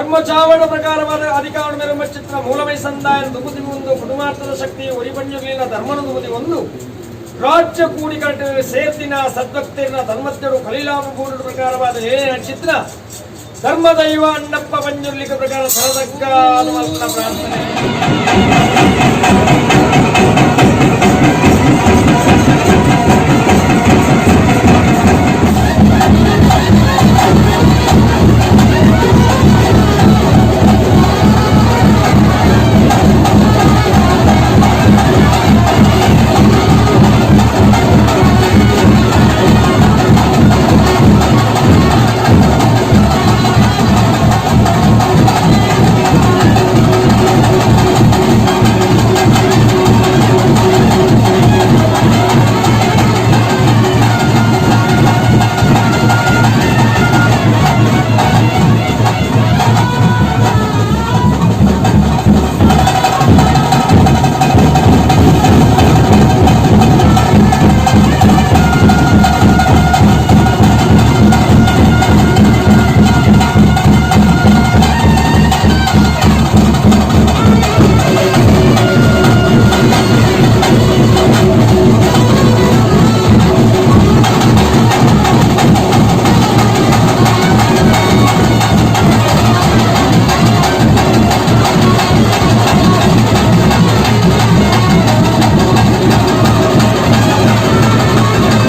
ಧರ್ಮ ಚಾವಣ ಪ್ರಕಾರವಾದ ಅಧಿಕಾರ ಮೆರುಮ ಚಿತ್ರ ಮೂಲಮೈ ಸಂದಾಯ ದುಮುದಿ ಒಂದು ಕುಟುಮಾರ್ಥದ ಶಕ್ತಿ ಒರಿಬಂಜುರ್ಲಿನ ಧರ್ಮನ ದುಮುದಿ ಒಂದು ರಾಜ್ಯ ಕೂಡಿಕಟ್ಟು ಸೇರ್ತಿನ ಸದ್ಭಕ್ತರಿನ ಧರ್ಮಸ್ಥರು ಕಲೀಲಾಭ ಪ್ರಕಾರವಾದ ಏನ ಚಿತ್ರ ಧರ್ಮದೈವ ಅಣ್ಣಪ್ಪ ಪಂಜುರ್ಲಿಕ ಪ್ರಕಾರ ಸರದಕ್ಕ ಪ್ರಾರ್ಥನೆ.